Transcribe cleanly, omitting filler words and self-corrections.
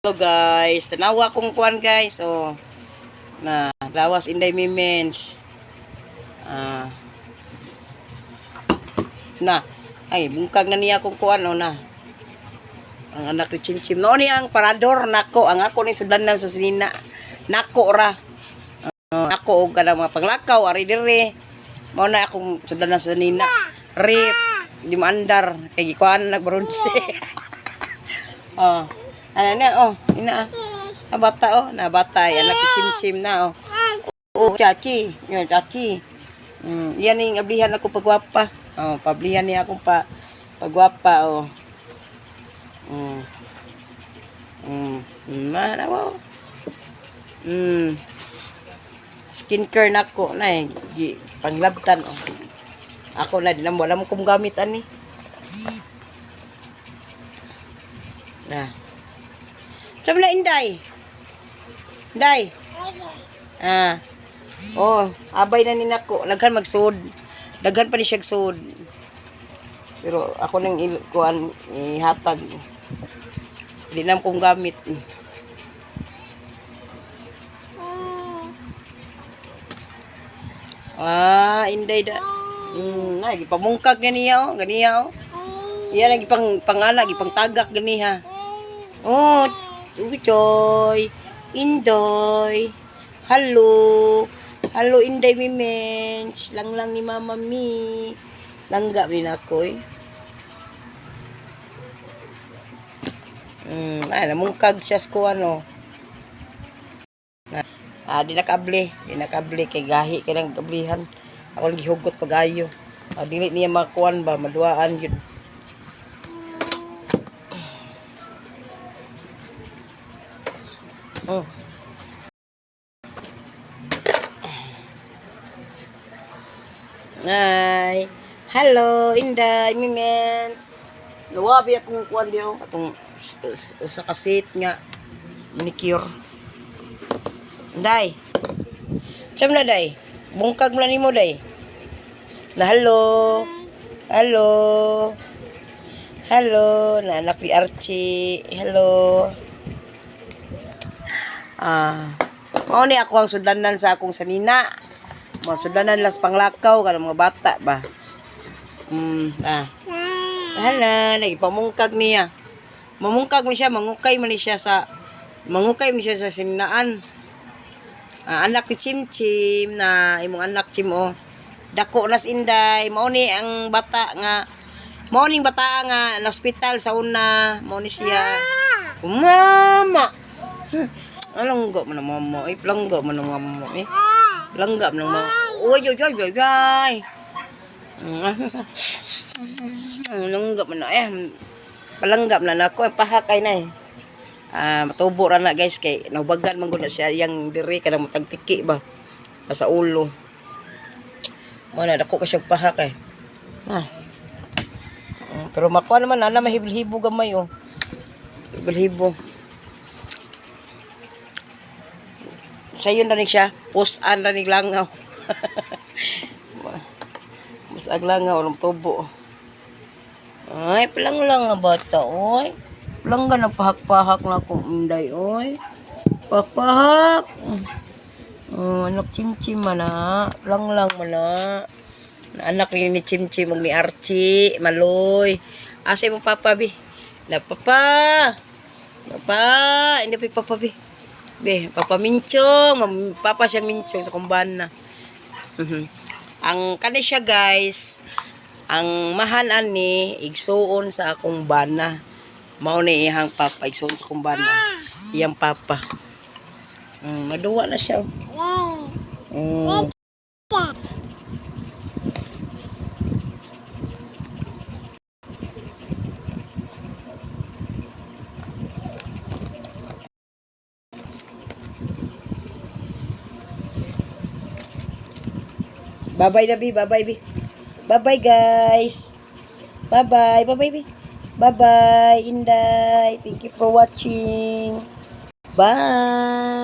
Hello guys, tanawa kong kuan guys. Oh. Na, lawas Inday Mimens. Ah. Na. Ay, bungkag na niya akong kuan oh na. Ang anak ni Chimchim. No ni ang parador nako, ang ako ni sudlanan sa sinina. Nako ra. Oh, ako og kanang mga panglakaw ari dire. Mao na akong sudlanan sa sinina. Rip, di maandar kay gikuan nagbaronse. Oh. Ano na oh, ina ah. Ah, bata oh, na bata ay anak ni Chimchim na oh. Oh, chachi, yo chachi. Yan yung ablihan ako pagwapa. Oh, pablihan niya akong pagwapa oh. Na wow. Skincare nako na eh, panglabtan oh. Ako na din wala mo kong gamit ani. Na. Sabi na Inday. Inday. Ah. Oh, abay na ni nako. Daghan magsuod. Daghan pa ni siya suod. Pero ako nang kuan ihatag. Di na kong gamit. Ah, Inday da. Na gipamungkag ganiya oh, ganiya oh. Iya lagi pang pangala, gipang tagak ganiha. Oh, uy, Choy. Indoy. Hello. Hello, Inday Mimench. Lang lang ni Mama Mi. Langga ni nako eh. Ay, namungkag siya sa kuwan oh. Ah, di nakabli, di nakabli kay gahi kay nang kablihan. Ako lang gihugot pag-ayo. Ah, dili niya makuan ba, maduaan yun. Oh. Hi. Hello, Inday, Mimens. Nawabi akong kuan diyo atong sa kasit nga manicure. Inday. Saan na day? Bungkag mo na nimo day. Na hello. Hello. Hello, na anak ni Archie. Hello. Ah, mao ni ako ang sudlanan sa akong sanina. Mga sudlanan las panglakaw kanang mga bata ba. Ah. Hala, nagipamungkag niya. Mamungkag man siya, mangukay man ni siya sa mangukay man siya sa sininaan. Ah, anak ni Chimchim na imong anak Chim oh. Dako nas Inday, mao ni ang bata nga mao ning bata nga na ospital sa una, mao ni siya. Mama. Alangga man ang mama, eh, langga man ang mama, eh. Langga man ang mama. Uy, uy, uy, uy, uy. Langga man na eh. Palanggam na nako, eh, pahakay na eh. Ah, matubo ra na guys kay naubagan man gud na siya yang diri kanang matagtiki ba sa ulo. Mo na dako ka siya pahak eh. Ah. Pero makuha naman ana mahibilhibo gamay oh. Hibilhibo. Sayon na ni siya, pusan ra ni langaw. Mas aglangaw ng tubo. Ay, palang lang na bata, oy. Palangga na pahak-pahak na akong inday, oy. Pahak-pahak. Oh, anak chimchim man na. Lang lang man na. Anak ni Chimchim ug ni Archie, Maloy. Asa mo papa bi? Na papa. Papa, hindi pa papa bi. Be, papa minchong, papa siyang minchong sa kumbana. Ang kani siya guys, ang mahan ani igsuon sa akong bana. Mao ni iyang papa igsuon sa akong bana. Iyang papa. Maduwa na siya. Oh. Bye-bye na, bi. Bye-bye, bi. Bye-bye, guys. Bye-bye. Bye-bye, bi. Bye-bye, Inday. Thank you for watching. Bye.